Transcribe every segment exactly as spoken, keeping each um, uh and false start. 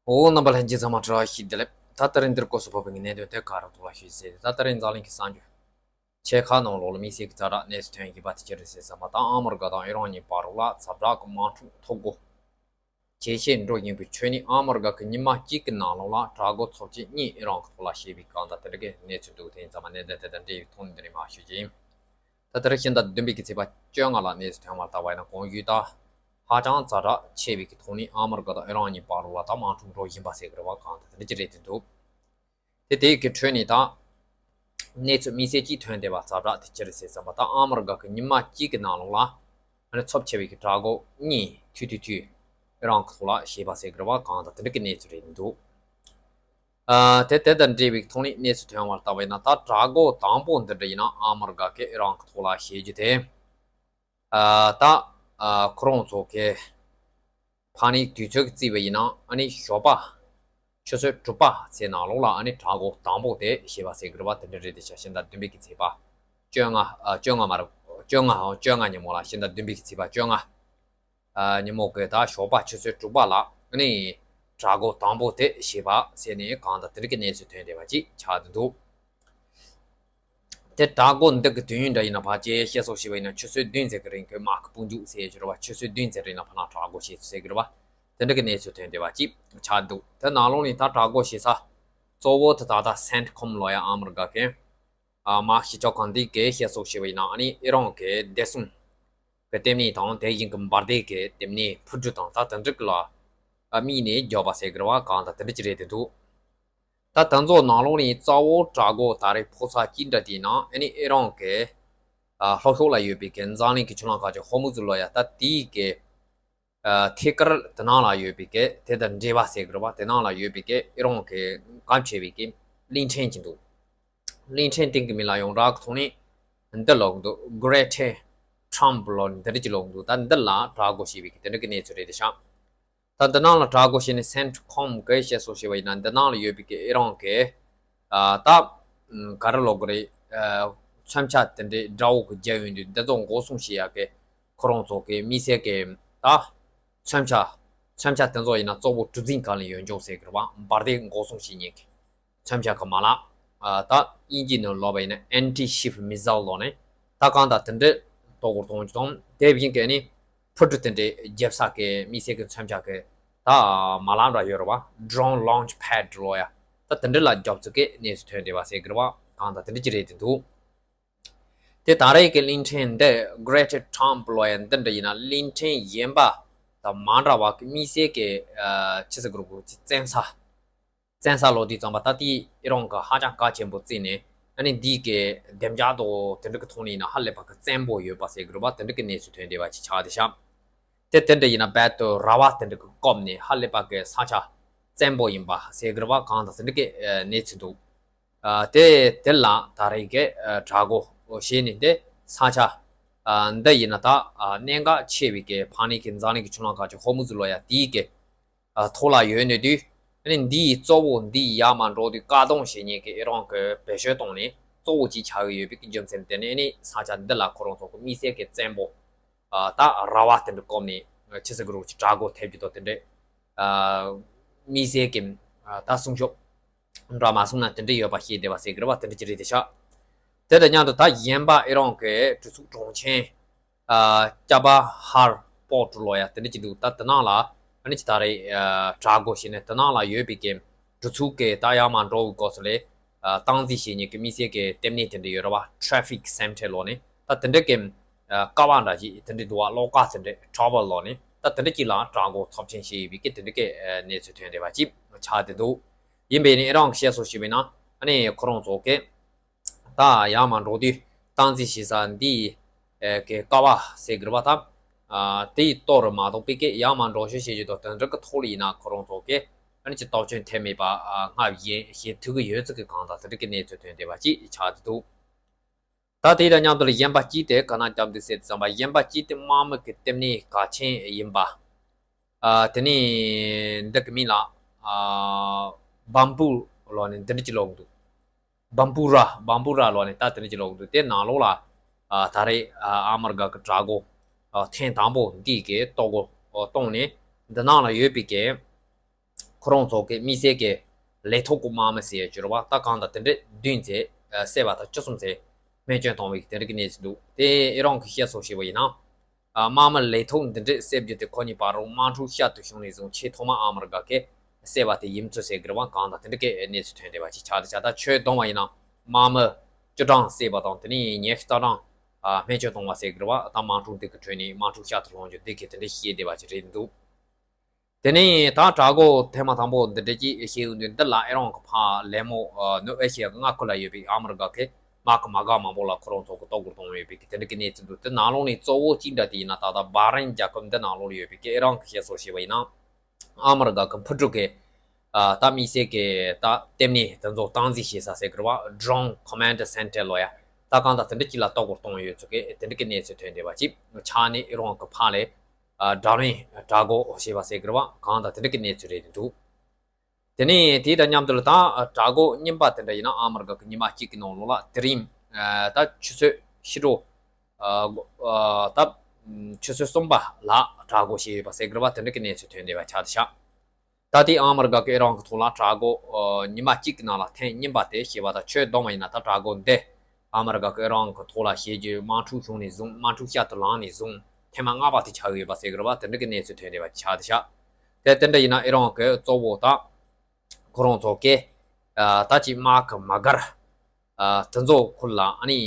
འོ། རྣམ་པ་ལྷན་རྒྱས་ཚང་མ་བཀྲ་ཤིས་བདེ་ལེགས། ད་ལྟ་རིང་འདིར་སྐོར་སུ་ཕོག་པའི་གནད་དོན་དེ་ག་རེ་ཐོག་ལ་ཞུས་ཟེར་ཏེ། ད་ལྟ་རིང་འཛམ་གླིང་གི་གསར་འགྱུར་ཆེ་ཁག་ནང་ལོགས་ལ་དམིགས་བསལ་གྱི་ཛ་དྲག་གནས་ཚུལ་ཐོན་ཡོད་པ་དེ་ཅི་རེད་ཟེར་ཙམ་པ། ད་ཨ་མི་རི་ཀ་དང་ཨི་རན་གཉིས་བར་ལ་ཛ་དྲག་གི་དམག་འཁྲུག་འཐབ་སྒོ་ཇེ་ཆེར་འགྲོ་བཞིན་པའི་ཁྲོད་ནས། ཨ་མི་རི་ཀ་གི་ཉི་མ་གཅིག་གི་ནང་ལོགས་ལ་དྲག་རྒོལ་ཚབས་ཆེན་གཉིས་ཨི་རན་གྱི་ཐོག་ལ་བྱས་པའི་གང་ལྟར་དེ་འདྲ་གི་གནས་ཚུལ་འདུག་དེ་ཡིན་ཙང་མ་གནད་དོན་དེ་དང་འབྲེལ་བའི་ཐོག་ནས་འདི་ནས་མར་ཞུ་རྒྱུ་ཡིན། ད་ལྟར་ཕྱི་ཟླ་བདུན་པའི་གི་ཚེས་པ་བཅོ་ལྔ་ལ་གནས་ཚུལ་ཐོན་པར་བལྟས་པ་ཡིན་ན། གོང་ཞུས་ལྟར་ཧ་ཅང་ཛ་དྲག་ཆེ་བའི་གི་ཐོག་ནས་ཨ་མི་རི་ཀ་དང་ཨི་རན་གཉིས་བར་ལ་ད་དམག་འཁྲུག་འགྲོ་བཞིན་པ་ཟེར་གི་རེད་བ། གང་ལྟར་དེ་འདྲ་ཅིག་རེད་དེ་འདུག་དེ་དེའི་གི་ཁྲོད་ནས་ད་གནས་ཚུལ་དམིགས་བསལ་གཅིག་ཐོན་བསྡད་པ། ཛ་དྲག་དེ་ཅི་རེད་ཟེར་ཙམ་པ། ད་ཨ་མི་རི་ཀ་གི་ཉི་མ་གཅིག་གི་ནང་ལོགས་ལ་ཨ་ནི་ཚབས་ཆེ་བའི་གི་དྲག་རྒོལ་གཉིས་ཐུ་ཐུ་ཐུ་ཨི་རན་གྱི་ཐོག་ལ་བྱས་པ་ཟེར་གི་རེད་བ། གང་ལྟར་དེ་འདྲ་གི་གནས་ཚུལ་རེད་འདུག་ཨ། དེ་དེ་དང་འབྲེལ་བའི་ཐོག་ནས་གནས་ཚུལ་ཐོན་པར་བལྟས་པ་ཡིན་ན། ད་དྲག་རྒོལ་དང་པོ་འདི་འདྲ་ཡིན་ན་ཨ་མི་རི་ཀ་གིས་ཨི་རན་གྱི་ཐོག་ལ་བྱེད་རྒྱུ་དེ། ཨ། ད་ཨ་ཁོ་རང་ཚོ་གི་ཕ་ནི་དུས་ཚོད་ཀྱི་བརྩིས་པ་ཡིན་ན། ཨ་ནི་ཞོགས་པ་ཆུ་ཚོད་དྲུག་པ་ཚེས་ནང་ལོགས་ལ་ཨ་ནི་དྲག་རྒོལ་དང་པོ་དེ་བྱས་པ་ཟེར་གི་རེད་བ། དེ་འདྲ་རེད་དེ་ཤག་ཕྱི་ཟླ་བདུན་པའི་གི་ཚེས་པ་བཅོ་ལྔ། ཨ། བཅོ་ལྔ་མ་རེད། བཅོ་ལྔ་འོ། བཅོ་ལྔ་ཉིན་མོ་ལ། ཕྱི་ཟླ་བདུན་པའི་གི་ཚེས་པ་བཅོ་ལྔ། ཨ། ཉིན་མོ་གི་ད་ཞོགས་པ་ཆུ་ཚོད་དྲུག་པ་ལ་ཨ་ནི་དྲག་རྒོལ་དང་པོ་དེ་བྱས་པ་ཟེར་ནས་གང་ལྟར་དེ་འདྲ་གི་གནས་ཚུལ་ཐོན་བསྡད་པ་ཅིག་ཆགས་བསྡད་འདུག་དེ་དྲག་རྒོལ་འདི་གི་དུས་ཡུན་འདྲ་ཡིན་ན་ཕལ་ཆེར་བཤད་སྲོལ་ཞིག་བ་ཡིན་ན་ཆུ་ཚོད་བདུན་ཙམ་གི་རིང་གི་དམག་གི་དཔུང་འཇུག་ཟེར་གྱི་རེད་བ། ཆུ་ཚོད་བདུན་ཙམ་རིང་ལ་ཕར་ལ་དྲག་རྒོལ་བྱས་ཟེར་གྱི་རེད་བ། དེ་འདྲ་གི་གནས་ཚུལ་ཐོན་བསྡད་པ་ཅིག་ཆགས་འདུག་དེ་ནང་ལོགས་ནས་ད་དྲག་རྒོལ་བྱེད་ས་གཙོ་བོ་དེ་ད་ལྟ་སེན་ཁོམ་ལོ་ཡ། ཨ་མི་རི་ཀ་གི་ཨ། དམག་ཞི་ཆོག་ཁང་འདི་གའི་བཤད་སྲོལ་ཞིག་བ་ཡིན་ན། ཨ་ནི་ཨི་རན་གི་བདེ་སྲུང་གི་ལྟེ་གནས་དང་། དེ་བཞིན་གི་འབར་མདེལ་གི་ལྟེ་གནས། འཕུར་གྲུ་དང་ད་དེ་འདྲ་གི་ལ་དམིགས་ནས་བརྒྱབ་པ་ཟེར་གི་རེད་བ། གང་ལྟར་དེ་འདྲ་ཅིག་རེད་དེ་འདུག་ད་དེ་ཚོ་ནང་ལོགས་ནས་གཙོ་བོ་དྲག་རྒོལ་ད་རེས་ཕོག་ས་ཅི་འདྲ་དེ་ཡིན་ན། ཨ་ནི་ཨི་རན་གི་ཨ། ལྷོ་ཕྱོགས་ལ་ཡོད་པའི་གི་འཛམ་གླིང་གི་ཆུ་ལམ་ཁ་ཆེ་ཧོར་མུ་ཛི་ལོ་ཡ། ད་དེའི་གི་ཨ། ཐད་ཀར་དེ་ནང་ལ་ཡོད་པའི་གི་དེ་དང་འབྲེལ་བ་ཟེར་གི་རེད་བ། དེ་ནང་ལ་ཡོད་པའི་གི་ཨི་རན་གི་གལ་ཆེ་བའི་གི་གླིང་ཕྲན་ཅིག་འདུག་གླིང་ཕྲན་སྟེང་གི་མི་ལ་ཡོངས་གྲགས་ཀྱི་ཐོག་ནས་འདི་ལབ་འདུག Greater Trump ལབ་ནས་འདི་འདྲ་ཅིག་ལབ་འདུག་ད་འདི་ལ་དྲག་རྒོལ་བྱས་པའི་གི་དེ་འདྲ་གི་གནས་ཚུལ་རེད་དེ་ཤག་ད་འདི་ནང་ལ་དྲག་རྒོལ་བྱས་ནས་སེན་ཁོམ་གི་བཤད་སྲོལ་ཞིག་བ་ཡིན་ན། འདི་ནང་ལ་ཡོད་པའི་གི་ཨི་རན་གི་ཨ། ད་ག་རེ་ལབ་དགོས་རེད། ཨ། མཚོན་ཆ་དེ་འདྲའི་དགྲ་བོ་གི་རྒྱབ་ཡོང་དུས་འདི་ཚོ་འགོག་སྲུང་བྱེད་ཡག་གི་ཁོ་རང་ཚོ་གི་དམིགས་བསལ་གི་ད་མཚོན་ཆ། མཚོན་ཆ་དེ་ཚོ་ཡིན་ན་གཙོ་བོ་གྲུ་གཟིངས་སྒང་ལ་ཡོད་འཇོག་ཟེར་གི་རེད་བ། འབར་མདེལ་འགོག་སྲུང་བྱེད་མཁན་གི་མཚོན་ཆ་གི་མ་ལག་ཨ། ད་དབྱིན་ཇི་ནང་ལབ་པ་ཡིན་ན་anti ship missile ལབ་ནས། ད་གང་ལྟར་དེ་འདྲའི་ཐོག་གུ་གཏོང་རྒྱུ་དང་། དེ་བཞིན་གི་ཨ་ནི་འཕུར་གྲུ་དེ་འདྲའི་རྒྱབ་ས་གི་དམིགས་བསལ་གི་མཚོན་ཆ་གི་ད་མ་ལག་འདྲ་ཡོད་རེད་བ། Drone launch pad ལབ་ཡ། ད་དེ་འདྲ་ལ་རྒྱབ་ཚུལ་གི་གནས་ཚུལ་ཐོན་བསྡད་པ་ཟེར་གི་རེད་བ། གང་ལྟར་དེ་འདྲ་ཅིག་རེད་དེ་འདུག་དེ་ད་རེས་ཀྱི་གླིང་ཕྲན་འདི་Greater Trump ལབ་ཡ་འདི་འདྲ་ཡིན་ན། གླིང་ཕྲན་གཞན་པ་དང་མ་འདྲ་བ་གི་དམིགས་བསལ་གྱི་ཨ། ཆི་ཟེར་དགོས་རེད། ཁོ་ཚོའི་བཙན་ས། བཙན་ས་ལབ་དུས་ཙམ་པ་ད་དེ་ཨི་རན་གྱིས་ཧ་ཅང་གལ་ཆེན་པོ་བརྩིས་ནས། ཨ་ནི་འདི་གི་བདེ་འཇགས་དང་དེ་འདྲ་གི་ཐོག་ནས་ཡིན་ན་ཧ་ལས་པ་གི་བཙན་པོ་ཡོད་པ་ཟེར་གི་རེད་པ། དེ་འདྲ་གི་གནས་ཚུལ་ཐོན་བསྡད་པ་ཅིག་ཆགས་བསྡད་ཤག་དེ་དེ་འདྲ་ཡིན་ན་རྦད་དེ་ར་བ་དེ་འདྲ་གི་བཀབ་ནས་ཧ་ལས་པ་གི་ས་ཆ་བཙན་པོ་ཡིན་པ་ཟེར་གི་རེད་པ། གང་ལྟར་དེ་འདྲ་གི་ཨ། གནས་ཚུལ་འདུག་ཨ། དེ་དེ་ལ་ད་རེས་ཀྱི་ཨ། དྲག་རྒོལ་བྱས་ནས་དེ་ས་ཆ་ཨ། འདི་ཡིན་ན་ད་ཨ། གནད་འགག་ཆེ་བའི་གི་ཕ་ནི་གི་འཛམ་གླིང་གི་ཆུ་ལམ་ཁ་ཆེ་ཧོར་མུ་ཛི་ལབ་ཡ་དེའི་གི་ཨ། ཐོག་ལ་ཡོད་ནས་དུས། ཨ་ནི་འདིའི་གཙོ་བོ་འདི་ཡར་མར་འགྲོ་དུས་བཀག་སྡོམ་བྱེད་མཁན་གྱི་ཨི་རན་གྱི་བེད་སྤྱོད་བཏང་ནས་གཙོ་བོ་གཅིག་ཆགས་ཀྱི་ཡོད་པའི་གི་རྒྱུ་མཚན་དེ་ནི། ཨ་ནི་ས་ཆ་འདི་ལ་ཁོ་རང་ཚོ་གི་དམིགས་བསལ་གྱི་བཙན་པོ་ཨ། ད་ར་བ་དེ་འདྲ་བཀབ་ནས་ཆི་ཟེར་གི་རེད། དྲག་རྒོལ་ཐེབས་རྒྱུ་དང་དེ་འདྲ། ཨ། དམིགས་བསལ་གྱི་ཨ། ད་སྲུང་སྐྱོབ་འདྲ་མ་སྲུང་ན་དེ་འདྲ་ཡོད་པ་བཤད་བསྡད་པ་ཟེར་གི་རེད་པ། དེ་འདྲ་ཅིག་རེད་དེ་ཤག་དེ་དང་མཉམ་དུ་ད་གཞན་པ་ཨི་རན་གྱི་གྲུ་ཚུགས་གྲོང་ཁྱེར་ཨ། ཅ་བ་ཧར་པོར་ཊི་ལབ་ཡ་དེ་འདྲ་ཅིག་འདུག་ད་དེ་ནང་ལ་ཨ་ནི་ཅིག་ད་རེས་ཨ། དྲག་རྒོལ་བྱས་ནས་དེ་ནང་ལ་ཡོད་པའི་གི་གྲུ་ཚུགས་ཀྱི་ད་ཡར་མར་འགྲོ་བའི་སྐབས་སུ་ལ་ཨ། སྟངས་འཛིན་བྱེད་མཁན་གྱི་དམིགས་བསལ་གྱི་ལྟེ་གནས་དེ་འདྲ་ཡོད་རེད་པ། Traffic Center ལབ་ནས། ད་དེ་འདྲ་གི་ཨ། ཀ་བ་འདྲ་ཞིག་དེ་འདྲ་འདུག་པ། གློག་ཀ་དེ་འདྲ་ཊ་ཝར་ལབ་ནས། ད་དེ་འདྲ་ཅིག་ལ་དྲག་རྒོལ་ཚབས་ཆེན་བྱས་ཡོད་པའི་གི་དེ་འདྲ་གི་ཨ། གནས་ཚུལ་ཐོན་བསྡད་པ་ཅིག་ཆགས་བསྡད་འདུག་ཡིན་པས་ནི་ཨི་རན་གྱི་བཤད་སྲོལ་ཞིག་བྱས་ན། ཨ་ནི་ཁོ་རང་ཚོ་གི་ད་ཡར་མར་འགྲོ་དུས་སྟངས་འཛིན་བྱེད་ས་འདི་ཨེ། གི་ཀ་བ་ཟེར་གི་རེད་པ། ད་ཨ། དེའི་ཐོག་རུ་མ་གཏོགས་པའི་གི་ཡར་མར་འགྲོ་བཞུད་བྱེད་རྒྱུ་དང་དེ་འདྲ་གི་ཐོག་ལ་ཡིན་ན་ཁོ་རང་ཚོ་གི་ཨ་ནི་ཅིག་སྟོབས་ཆེན་ཐེབས་མེད་པ་ཨ། སྔར་བཞིན་བྱེད་ཐུབ་ཀྱི་ཡོད་ཚུལ་གྱི་གང་ལྟར་དེ་འདྲ་གི་གནས་ཚུལ་ཐོན་བསྡད་པ་ཅིག་ཆགས་བསྡད་འདུག་ད་དེ་དང་མཉམ་དུ་ལ་གཞན་པ་གཅིག་དེ་ག་ན་རྒྱབ་འདུག་ཟེར་ཙམ་པ། གཞན་པ་གཅིག་དེ་དམག་མི་གི་ལྟེ་གནས་གལ་ཆེན་ཡིན་པ། ཨ། དེ་ནས་འདི་གི་མིང་ལ་ཨ། བམ་པུ་ལབ་ནས་འདི་འདྲ་ཅིག་ལབ་འདུག་བམ་པུ་ར། བམ་པུ་ར་ལབ་ནས་ད་དེ་འདྲ་ཅིག་ལབ་འདུག་དེ་ནང་ལོགས་ལ་ཨ། ད་རེས་ཨ། ཨ་མི་རི་ཀ་གི་དྲག་རྒོལ་ཨ། ཐེངས་དང་པོ་འདི་གི་གཏོར་རྒོལ་ཨ། བཏང་ནས་འདི་ནང་ལ་ཡོད་པའི་གི་ ཁོ་རང་ཚོ་གི་དམིགས་བསལ་གྱི་ལས་ཐོག་གི་དམག་མི་ཟེར་ཡ་ཅིག་ཡོད་རེད་བ། ད་གང་ལྟར་དེ་འདྲ་བདུན་ཙམ་བསད་པ་དང་བཅུ་གསུམ་ཙམ་རྨས་སྐྱོན་བཏང་བའི་དེ་འདྲ་གི་གནས་ཚུལ་འདུག་དེ་ཨི་རན་གྱིས་བཤད་སྲོལ་བྱས་པ་ཡིན་ན། དམག་མི་ལས་ཐོག་འདི་འདྲས་བསད་རྒྱུ་དེ་ཁོ་གཉིས་བར་རུ་དམག་འཁྲུག་བཤད་དུ་བྱུང་ནས་བཟུང་ཆེས་ཐོག་མ་ཨ་མི་རི་ཀ་གིས་བསད་པ་དེ་ཡིན་ཚུལ་ཟེར་གི་རེད་བ། གང་ལྟར་དེ་འདྲ་གི་གནས་ཚུལ་ཐོན་བསྡད་པ་ཅིག་ཆགས་འདུག་ཆ་ད་ཆོས་བསྡོམས་པ་ཡིན་ན་དམག་མི་བཅུ་གྲངས་བསད་པ་དང་དེ་ནས་ཉི་ཤུ་རྩ་གྲངས་རྨས་སྐྱོན་བཏང་བ་ཟེར་གི་རེད་བ། ད་དམག་འཁྲུག་འདི་གི་ཁྲོད་ནས་དམག་འཁྲུག་བཤད་དུ་ལོངས་རྒྱུ་འདི་གི་དེ་འདྲ་བཤད་བསྡད་པ་ཅིག་རེད་འདུག་དེ་ནས་ད་དྲག་རྒོལ་ཐེངས་མ་དང་པོ་འདི་འདྲ་ཅིག་བྱས་ཡོང་དུས་འདི་ལ་ཨི་རན་གྱི་ཕར་ལས་མོ་ནུབ་ཨེ་ཤི་ཡ་གི་མངའ་ཁུལ་ལ་ཡོད་པའི་ཨ་མི་རི་ཀ་གི་དམག་གི་མ་རྒན་མང་པོ་ལ་ཁོ་རང་ཚོ་གི་གཏོར་རྒོལ་བཏང་ཡོད་པའི་གི་དེ་འདྲ་གི་གནས་ཚུལ་འདུག་དེ་ནང་ལོགས་ནས་གཙོ་བོ་གཅིག་འདྲ་དེ་ཡིན་ན་ད་ལྟ་བྷ་རེན་རྒྱལ་ཁབ་འདི་ནང་ལོགས་ལ་ཡོད་པའི་གི་ཨི་རན་གྱི་བཤད་སྲོལ་བྱས་པ་ཡིན་ན། ཨ་མི་རི་ཀ་གི་འཕུར་གྲུ་གི་ད་དམིགས་བསལ་གི་ད་ལྟེ་གནས་དེ་ཚོ་སྟངས་འཛིན་བྱེད་ས་ཟེར་གི་རེད་བ། Drone Command Center ལོ་ཡ། ད་གང་ལྟར་དེ་འདྲ་གཅིག་ལ་གཏོར་རྒོལ་བཏང་ཡོད་ཚུལ་གི་དེ་འདྲ་གི་གནས་ཚུལ་ཐོན་བསྡད་པ་ཅིག་ཆ་ནས་ཨི་རན་གྱི་ཕར་ལས། ཨ། དྲག་གནོན་དྲག་རྒོལ་བྱས་པ་ཟེར་གི་རེད་བ། གང་ལྟར་དེ་འདྲ་གི་གནས་ཚུལ་རེད་འདུག་དེ་ནས་དེ་དང་མཉམ་དུ་ལ་ད་དྲག་རྒོལ་རྙིང་པ་དེ་འདྲ་ཡིན་ན་ཨ་མི་རི་ཀ་གི་ཉི་མ་གཅིག་གི་ནང་ལོགས་ལ་དེ་རིང་ཨ། ད་ཆུ་ཚོད་ཕྱི་དྲོ་ཨ། ཨ། ད་ཆུ་ཚོད་གསུམ་པ་ལ་དྲག་རྒོལ་བྱས་ཡོད་པ་ཟེར་གི་རེད་བ། དེ་འདྲ་གི་གནས་ཚུལ་ཐོན་བསྡད་པ་ཆགས་འདུག་ཤག་ད་ལྟའི་ཨ་མི་རི་ཀ་གི་ཨི་རན་གྱི་ཐོག་ལ་དྲག་རྒོལ་ཨ། ཉི་མ་གཅིག་གི་ནང་ལ་ཐེངས་རྙིང་པ་དེ་བྱས་པ་དང་ཆོས་བསྡོམས་པ་ཡིན་ན་ད་དྲག་རྒོལ་འདི་ཨ་མི་རི་ཀ་གི་ཨི་རན་གྱི་ཐོག་ལ་བྱེད་རྒྱུའི་དམག་འཁྲུག་བྱུང་ནས་བཟུང་དམག་འཁྲུག་བཤད་དུ་ལངས་ནས་བཟུང་ཐེངས་མ་ལྔ་པ་དེ་ཆགས་ཡོད་པ་ཟེར་གི་རེད་བ། དེ་འདྲ་གི་གནས་ཚུལ་ཐོན་བསྡད་པ་ཆགས་འདུག་ཤག་དེ་དེ་འདྲ་ཡིན་ན་ཨི་རན་གྱི་གཙོ་བོ་དང་ཁོ་རང་ཚོ་གི་ཨ། ད་ཅིག་དམག་གི་མ་རྒན་ཨ། དེ་ཚོ་ཁུལ་ལ་ཨ་ནི་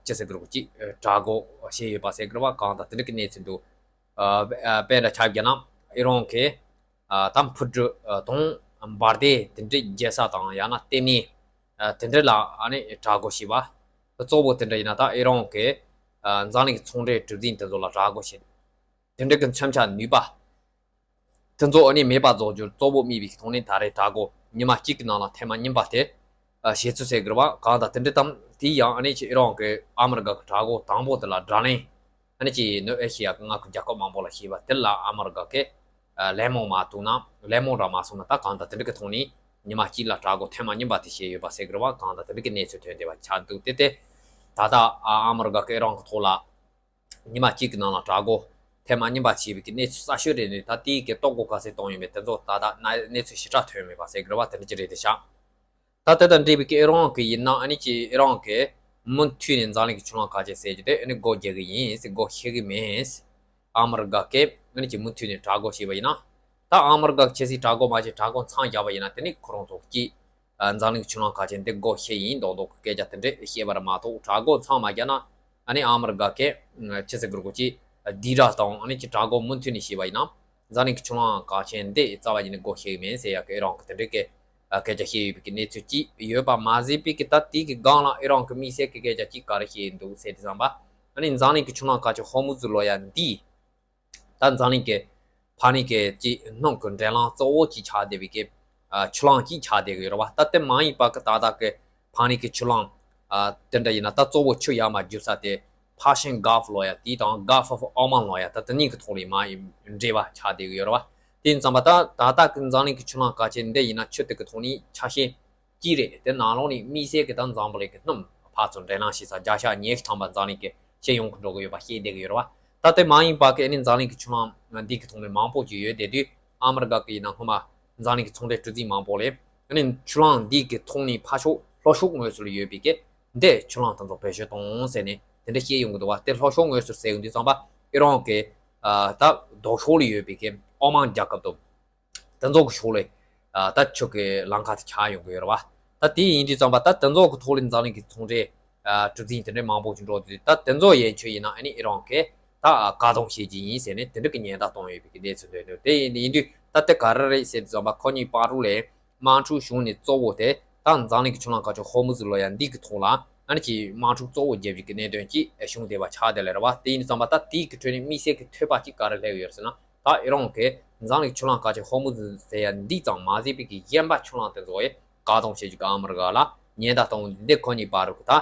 ཅི་ཟེར་གི་རེད་གོ་ཅིག་དྲག་རྒོལ་བྱས་ཡོད་པ་ཟེར་གི་རེད་བ། གང་ལྟར་དེ་འདྲ་གི་གནས་ཚུལ་འདུག་ཨ། དཔེ་འདྲ་ཆ་བཞག་ན་ཨི་རན་གྱི་ཨ། ད་འཕུར་གྲུ་ཨ། དང་འབར་མདེལ་དེ་འདྲའི་རྒྱག་ས་དང་ཡང་ན་ལྟེ་གནས་ཨ། དེ་འདྲ་ལ་ཨ་ནི་དྲག་རྒོལ་བྱས་པ། གཙོ་བོ་དེ་འདྲ་ཡིན་ན་ད་ཨི་རན་གྱི་ཨ། འཛམ་གླིང་གི་ཚོང་འབྲེལ་གྲུ་གཟིངས་དེ་ཚོ་ལ་དྲག་རྒོལ་བྱས། དེ་འདྲ་གི་མཚོན་ཆ་ནུས་པ་དེ་ཚོ་ཨ་ནི་མེད་པ་བཟོ་རྒྱུར་གཙོ་བོ་དམིགས་པའི་ཐོག་ནས་ད་རེས་དྲག་རྒོལ་ཉི་མ་གཅིག་གི་ནང་ལ་ཐེངས་མ་རྙིང་པ་དེ་ཨ། བྱས་ཚུལ་ཟེར་གི་རེད་བ། གང་ལྟར་དེ་འདྲ་དང་དེ་ཡང་ཨ་ནི་ཅིག་ཨི་རན་གྱི་ཨ་མི་རི་ཀ་གི་དྲག་རྒོལ་དང་པོ་དེ་ལ་དགྲ་ལན་ཨ་ནི་ཅིག་ནུབ་ཨེ་ཤི་ཡ་གི་མངའ་ཁུལ་རྒྱལ་ཁབ་མང་པོ་ལ་བྱས་པ་དེ་ལ་ཨ་མི་རི་ཀ་གིས་ཨ། ལན་མང་མ་བཏང་ན་ལན་མང་རག་མ་སོང་ན་ད་གང་ལྟར་དེ་འདྲ་གི་ཐོག་ནས་ཉི་མ་གཅིག་ལ་དྲག་རྒོལ་ཐེངས་མ་རྙིང་པ་དེ་བྱས་ཡོད་པ་ཟེར་གི་རེད་བ། གང་ལྟར་དེ་འདྲ་གི་གནས་ཚུལ་ཐོན་བསྡད་པ་ཆགས་འདུག་དེ་དེ་ད་ལྟ་ཨ། ཨ་མི་རི་ཀ་གི་ཨི་རན་གྱི་ཐོག་ལ་ཉི་མ་གཅིག་གི་ནང་ལ་དྲག་རྒོལ་ཐེངས་མ་རྙིང་པ་བྱས་པའི་གི་གནས་ཚུལ་གསར་ཤོས་རེད། ནས་ད་དེའི་གི་གཏོར་རྒོལ་ག་ཚད་བཏང་ཡོད་མེད་དེ་ཚོ་ད་ལྟ་གནས་ཚུལ་ཞིབ་ཕྲ་ཐོན་མེད་པ་ཟེར་གི་རེད་བ། དེ་འདྲ་ཅིག་རེད་དེ་ཤག་ད་དེ་དང་འབྲེལ་བའི་གི་ཨི་རན་གྱི་ཡིན་ན་ཨ་ནི་ཅིག་ཨི་རན་གྱི་མུ་མཐུད་ནས་འཛམ་གླིང་གི་ཆུ་ལྷན་ཁ་ཆེ་ཟེར་རྒྱུ་དེ་ཨ་ནི་སྒོ་རྒྱག་གི་ཡིན་ཟེར། སྒོ་ཕྱེ་གི་མིན་ཟེར། ཨ་མི་རི་ཀ་གིས་ཨ་ནི་ཅིག་མུ་མཐུད་ནས་དྲག་རྒོལ་བྱས་པ་ཡིན་ན། ད་ཨ་མི་རི་ཀ་གིས་ཆེ་སའི་དྲག་རྒོལ་མ་བྱས་དྲག་རྒོལ་མཚམས་བཞག་པ་ཡིན་ན་དེ་ནི་ཁོ་རང་ཚོ་གིས་ཨ། འཛམ་གླིང་གི་ཆུ་ལྷན་ཁ་ཆེ་འདི་སྒོ་ཕྱེ་ཡིན་མདོག་མདོག་གི་སྐད་ཆ་དེ་འདྲས་བཤད་པ་རེད་མ་གཏོགས་དྲག་རྒོལ་མཚམས་མ་བཞག་ན་ཨ་ནི་ཨ་མི་རི་ཀ་གིས་ཆི་ཟེར་དགོས་རེད་གོ་ཅིག་ལྡིར་ར་དང་ཨ་ནི་ཅིག་དྲག་རྒོལ་མུ་མཐུད་ནས་བྱས་པ་ཡིན་ན། འཛམ་གླིང་གི་ཆུ་ལྷན་ཁ་ཆེ་འདི་རྩ་བ་ཉིད་ནས་སྒོ་ཕྱེ་གི་མིན་ཟེར་ཡག་གི་ཨི་རན་གྱིས་དེ་འདྲའི་གི་ཨ། སྐད་ཆ་བཤད་ཡོད་པའི་གི་གནས་ཚུལ་ཅིག་ཡོད་པ་མ་ཟད་པའི་གི་ད་དེའི་གི་སྒང་ལ་ཨི་རན་གྱི་དམིགས་བསལ་གི་སྐད་ཆ་ཅིག་ག་རེ་བཤད་ཡོད་འདུག་ཟེར་དུས་ཙམ་པ། ཨ་ནི་འཛམ་གླིང་གི་ཆུ་ལྷན་ཁ་ཆེ་ཧོར་མུ་ཛི་ལོ་ཡ་འདི་ད་འཛམ་གླིང་གི་ཕ་ནི་གི་ཅིག་སྣུམ་གི་འདྲེན་ལམ་གཙོ་བོ་ཅིག་ཆགས་བསྡད་པའི་གི་ཨ། ཆུ་ལྷན་ཅིག་ཆགས་བསྡད་གི་ཡོད་རེད་བ། ད་དེ་མ་ཡིན་པ་གི་ད་ལྟ་གི་ཕ་ནི་གི་ཆུ་ལྷན་ཨ། དེ་འདྲ་ཡིན་ན་ད་གཙོ་བོ་ཆུ་ཡར་མར་རྒྱུག་ས་དེ་Persian Gulf ལོ་ཡ་དེ་དང་Gulf of Oman ལོ་ཡ་ད་དེ་གཉིས་ཀྱི་ཐོག་ལ་མར་འདྲེས་པ་ཆགས་བསྡད་གི་ཡོད་རེད་བ། དེ་ཡིན་ཙམ་པ་ད་ད་ལྟ་གི་འཛམ་གླིང་གི་ཆུ་ལྷན་ཁ་ཆེ་འདི་ཡིན་ན་ཆུ་དེ་གི་ཐོག་ནས་ཆ་ཤས་གཅིག་རེད། དེ་ནང་ལོགས་ནས་དམིགས་བསལ་གྱི་ད་འཛམ་བུ་གླིང་གི་སྣུམ་ཕར་ཚུར་འདྲེན་ལམ་བྱེད་ས་བརྒྱ་ཆ་ཉི་ཤུ་ཐམ་པ་འཛམ་གླིང་གི་སྤྱི་ཡོངས་ཀྱི་འགྲོ་གི་ཡོད་པ་ཤེས་བསྡད་ཀྱི་ཡོད་རེད་བ། ད་དེ་མ་ཡིན་པ་གི་ཨ་ནི་འཛམ་གླིང་གི་ཆུ་ལྷན་འདི་གི་ཐོག་ནས་མང་པོ་ཅིག་ཡོད་བསྡད་དུས་ཨ་མི་རི་ཀ་གི་ཡིན་ན་སྔོན་མ་འཛམ་གླིང་གི་ཚོང་འབྲེལ་གྲུ་གཟིངས་མང་པོ་ལས་ཨ་ནི་ཆུ་ལྷན་འདི་གི་ཐོག་ནས་ཕར་ཕྱོགས་ལྷོ་ཕྱོགས་ངོས་སུ་ལ་ཡོད་པའི་གི་འདི་ཆུ་ལྷན་དེ་ཚོ་བེད་སྤྱོད་གཏོང་ཟེར་ནས་དེ་འདྲ་བཤད་ཡོང་གི་འདུག་བ། དེ་ལྷོ་ཕྱོགས་ངོས་སུ་ཟེར་ཡོང་དུས་ཙམ་པ་ཨི་རན་གི་ཨ། ད་ལྡོག་ཕྱོགས་ལ་ཡོད་པའི་གི་ཨོ་མན་རྒྱལ་ཁབ་དང་། དེ་ཚོ་གི་ཕྱོགས་ལ་ཨ། ད་ཆུ་གི་ལམ་ཁ་དེ་ཆགས་ཡོང་གི་ཡོད་རེད་བ། ད་དེ་ཡིན་དུས་ཙམ་པ་ད་དེ་ཚོ་གི་ཐོག་ལ་འཛམ་གླིང་གི་ཚོང་འབྲེལ་ཨ། གྲུ་གཟིངས་དེ་འདྲའི་མང་པོ་ཞིག་འགྲོ་དུས་ད་དེ་ཚོ་ཡན་ཆོད་ཡིན་ན་ཨ་ནི་ཨི་རན་གི་ད་བཀག་སྡོམ་བྱེད་ཀྱི་ཡིན་ཟེར་ནས་དེ་འདྲ་གི་ཉེན་བརྡ་གཏོང་ཡོད་པའི་གི་གནས་ཚུལ་འདུག་དེ་ཡིན་དུས་ད་དེ་ག་རེ་རེད་ཟེར་དུས་ཙམ་པ་ཁོ་གཉིས་བར་དུ་ལ་དམག་འཁྲུག་བྱུང་ནས་གཙོ་བོ་དེ་ད་འཛམ་གླིང་གི་ཆུ་ལྷན་ཁ་ཆེ་ཧོར་མུ་ཛི་ལོ་ཡ་འདི་གི་ཐོག་ལ་ཨ་ནི་ཅིག་དམག་འཁྲུག་གཙོ་བོ་རྒྱབ་ཀྱི་གནད་དོན་ཅིག་བྱུང་བསྡད་པ་ཆགས་བསྡད་ལེ་རེད་བ། དེ་ཡིན་ཙམ་པ་ད་དེའི་གི་ཁྲོད་ནས་དམིགས་བསལ་གྱི་ཐོས་པ་ཅིག་ག་རེ་སླེབས་ཡོད་ཟེར་ན། ད་ཨི་རན་གྱིས་འཛམ་གླིང་ཆུ་ལྷན་ཁ་ཆེ་ཧོར་མུ་ཛི་ཟེར་ཡ་འདི་ཙམ་མ་ཟད་པའི་གི་གཞན་པ་ཆུ་ལྷན་དེ་ཚོ་ཡི་བཀག་སྡོམ་བྱེད་རྒྱུ་གི་ཨ་མི་རི་ཀ་ལ་ཉེན་བརྡ་གཏོང་འདི་ཁོ་གཉིས་བར་དུ་ད་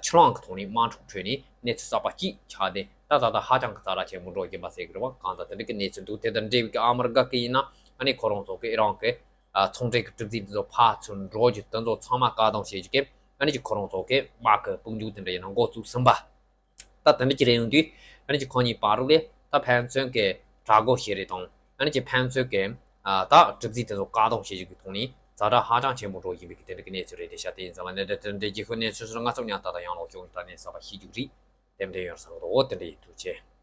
ཆུ་ལྷན་གི་ཐོག་ནས་དམག་འཁྲུག་ཁྲོད་ནས་གནས་ཚུལ་གསར་པ་ཅིག་ཆགས་ཏེ་ད་ད་ད་ཧ་ཅང་གི་རྩ་ར་ཆེན་པོ་འགྲོ་གིན་པ་ཟེར་གི་རེད་བ། གང་ལྟར་དེ་འདྲ་གི་གནས་ཚུལ་འདུག་དེ་དང་འབྲེལ་བའི་གི་ཨ་མི་རི་ཀ་གི་ཡིན་ན་ཨ་ནི་ཁོ་རང་ཚོ་གི་ཨི་རན་གི་ཚོང་འབྲེལ་གྱི་གྲུ་གཟིངས་དེ་ཚོ་ཕར་ཚུར་འགྲོ་རྒྱུ་དེ་ཚོ་ཚང་མ་བཀག་སྡོམ་བྱེད་རྒྱུ་གི་ཨ་ནི་ཅིག་ཁོ་རང་ཚོ་གི་དམག་གི་དཔུང་འཇུག་དེ་འདྲ་ཡིན་ན་འགོ་བཙུགས་ཟིན་པ། ད་དེ་འདྲ་ཅིག་རེད་ཡོང་དུས་ཨ་ནི་ཅིག་ཁོ་གཉིས་བར་དུ་ལས་ད་ཕན་ཚུན་གྱི་དྲག་རྒོལ་བྱེད་རེས་དང་ཨ་ནི་ཅིག་ཕན་ཚུན་གྱི་ ད་གྲུབ་རྫས་དེ་ཚོ་བཀག་སྡོམ་བྱེད་རྒྱུ་གི་ཐོག་ནས་ཛ་དྲག་ཧ་ཅང་ཆེན་པོ་འགྲོ་བཞིན་པའི་གི་དེ་འདྲ་གི་གནས་ཚུལ་རེད། དེ་ཤ་དེ་ཡིན་ཙང་ལ་ནས་དེ་འདྲ་རྒྱལ་ཁབ་གནས་ཚུལ་སོགས་ང་ཚོ་ཉག་ཏག་ཏག་ཡང་ལོག་ཤོག་ད་ནས་ས་པ་ཤེས་རྒྱུ་རེད། དེ་འདྲ་ཡོད་ས་རེད། འོ་དེ་འདྲ་ཡིན། ཐུགས་རྗེ་ཆེ།